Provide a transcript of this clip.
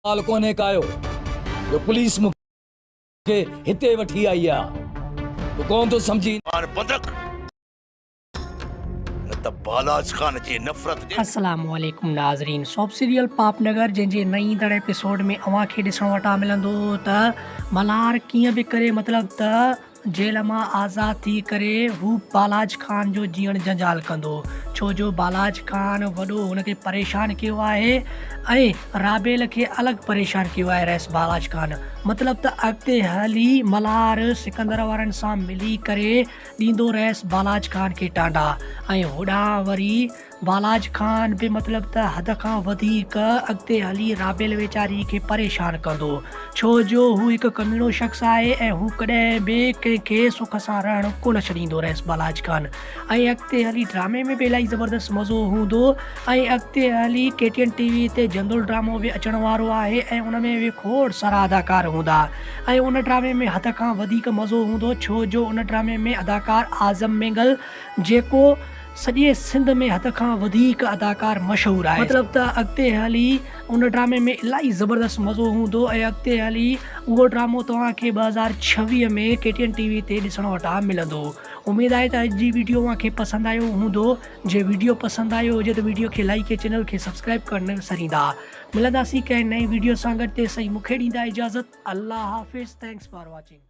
ڳالهه ڪونهي ڪايو جو پوليس مون کي هتي وٺي آئي آ. تون ڪونه ٿو سمجهين. خان بند رک نه ته بالاچ خان جي نفرت جي. السلام عليڪم ناظرين سوپ سيريل پاپ نگر جنهن جي نئين ايندڙ ايپيسوڊ ۾ اوهان کي ڏسڻ وٽان ملندو ته ملهار ڪيئن به ڪري مطلب ته جيل مان آزاد ٿي ڪري هو بالاچ خان جو جيئڻ جنجال ڪندو ڇو جو بالاچ خان وڏو هن کي پريشان ڪيو آهي ۽ رابيل کي الڳ پريشان ڪيو آهي رئيس بالاچ خان مطلب ته اڳتي هلي ملهار سڪندر وارن سان ملي ڪري ڏيندو رئيس بالاچ خان کي ٽانڊا ۽ هوڏانهن وري بالاچ خان به مطلب ته حد کان وڌيڪ اڳتي هلي رابيل ويچاري کي پريشان ڪندو، ڇو جو هو هڪ ڪميڻو شخص آهي ۽ هو ڪڏهن به ڪنهن کي سک سان رهڻ ڪونه ڇڏيندو رئيس بالاچ خان ۽ اڳتي هلي ڊرامي ۾ به الاهي زبردست مزو هوندو ۽ اڳتي هلي ڪي ٽي اين ٽي وي تي جندل ڊرامو به اچڻ وارو آهي ۽ ان ۾ به کوڙ سارا اداڪار هوندا ۽ ان ڊرامي ۾ حد کان وڌيڪ مزو هوندو ڇو جو ان ڊرامي ۾ اداڪار اعظم مينگل جيڪو سڄي سنڌ ۾ حد کان وڌيڪ اداڪار مشهور آهي. مطلب ته اڳتي هلي ان ڊرامي ۾ الاهي زبردست مزو هوندو ۽ اڳتي هلي اهو ڊرامو توهان کي 2026 ۾ ڪي ٽي اين ٽي وي تي ڏسڻ وٽان ملندو. اميد آهي ته اڄ جي ويڊيو اوهان کي پسند آيو هوندو. جي ويڊيو پسند آيو هجي ته ويڊيو کي لائيڪ ۽ چينل کي سبسڪرائيب ڪرڻ نه وساريندا. ملنداسين ڪنهن نئين ويڊيو سان گڏ تيسين مونکي ڏيندا اجازت. الله حافظ thanks for watching.